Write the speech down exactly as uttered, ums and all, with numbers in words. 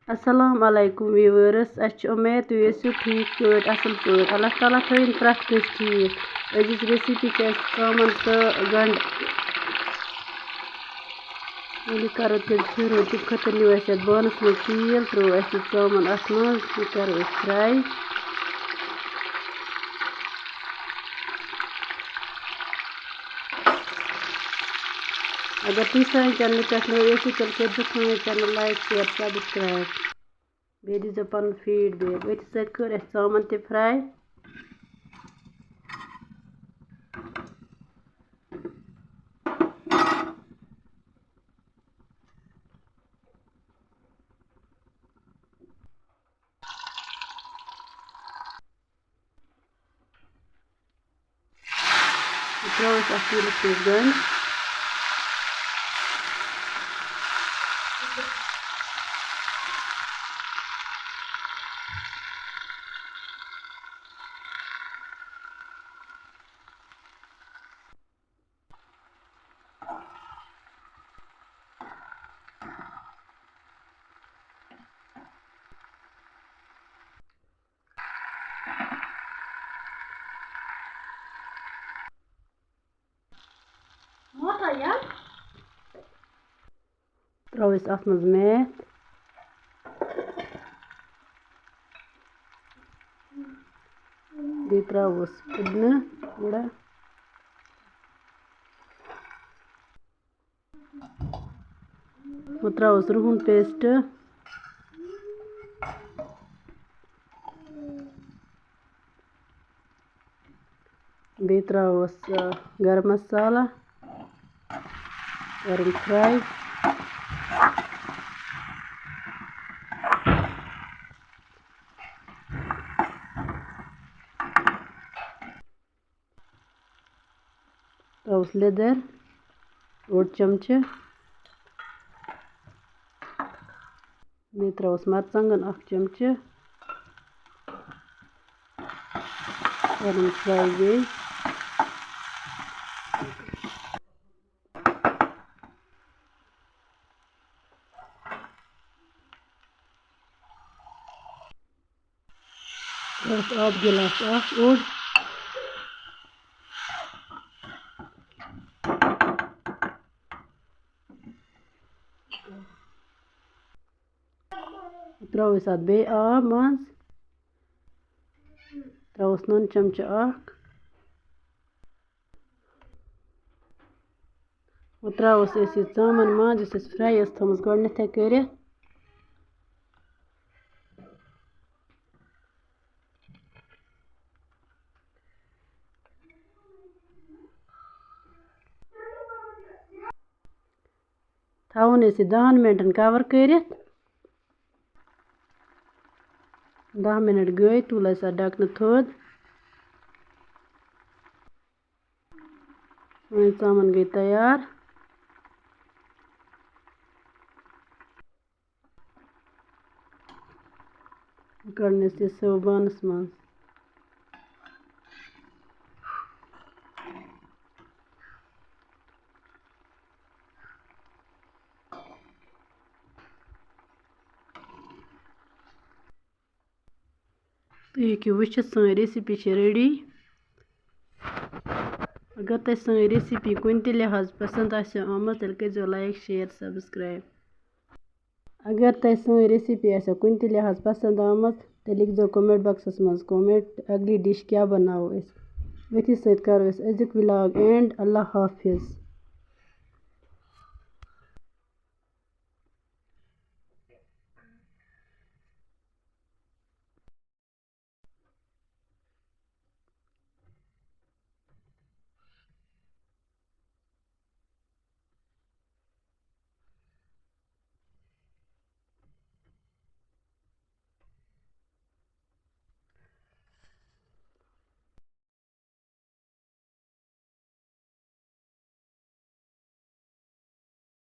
السلام علیکم viewers، اَسہِ چھِ اُمید تُہۍ ٲسِو ٹھیٖک پٲٹھۍ، اَصٕل پٲٹھۍ۔ اللہ تعالیٰ تھٲیِن پرٛٮ۪تھ کٲنٛسہِ ٹھیٖک۔ أزِچ recipe چھِ اَسہِ ژامَن تہٕ گَنٛڈٕ۔ وۄنۍ یہِ کَرو تیٚلہِ شروٗع۔ تَمہِ خٲطرٕ نیوٗ اَسہِ یَتھ بانَس منٛز تیٖل، ترٛوو اَسہِ یہِ ژامَن اَتھ منٛز، یہِ کَرو أسۍ fry۔ اگر تُہۍ سانہِ channel پٮ۪ٹھ نٔے ٲسِو، تیٚلہِ کٔرۍزیٚو سٲنۍ channel like، share، subscribe۔ بیٚیہِ دیٖزیٚو پَنُن feedback۔ أتھۍ سۭتۍ کٔر اَسہِ ژامَن تہِ fry۔ ترٛاوو أسۍ اَتھ تیٖلَس منٛز گَنٛڈٕ۔ ترٛاوو أسۍ اَتھ منٛز میتھ۔ بیٚیہِ ترٛاووس پُدنہٕ تھوڑا۔ وۄنۍ ترٛاووس رُہُن paste۔ بیٚیہِ ترٛاووس، آ، گرم مصالہ، کَرُن fry۔ ترٛاوُس لیٚدٕر، اوٚڑ چمچہٕ۔ بیٚیہِ ترٛاوُس مرژٕوانٛگن اکھ چمچہٕ۔ کَرُن fry بیٚیہِ۔ ترٛاوُس آب گِلاس اکھ اوٚڑ۔ ترٛاوو أسۍ اَتھ بیٚیہِ آب منٛز۔ ترٛاوُس نُن چمچہٕ اکھ۔ وۄنۍ ترٛاووس أسۍ یہِ ژامَن منٛز، یُس اَسہِ fry ٲس تھٲومٕژ گۄڈٕنٮ۪تھٕے کٔرِتھ۔ تھاوُن أسۍ یہِ دَہَن مِنٹَن cover کٔرِتھ۔ دَہ مِنٹ گٔے، تُل اَسہِ اَتھ ڈَکہٕ تھوٚد۔ سٲنۍ ژامَن گٔے تیار۔ کَڑنَس یہِ سٔو بانَس منٛز۔ تُہۍ ہیٚکِو وٕچھِتھ، سٲنۍ recipe چھِ ready۔ اگر تۄہہِ سٲنۍ recipe کُنہِ تہِ لحاظ پسنٛد آسہِ آمٕژ، تیٚلہِ کٔرۍزیو like، share، subscribe۔ اگر تۄہہِ سٲنۍ recipe آسیو کُنہِ تہِ لحاظ پسنٛد آمٕژ، تیٚلہِ لیکھزیو comment boxس منٛز comment، اگلی dish کیٛاہ بناوو أسۍ۔ أتھی سۭتۍ کرو أسۍ أزیُک vlog end۔ اللہ حافظ۔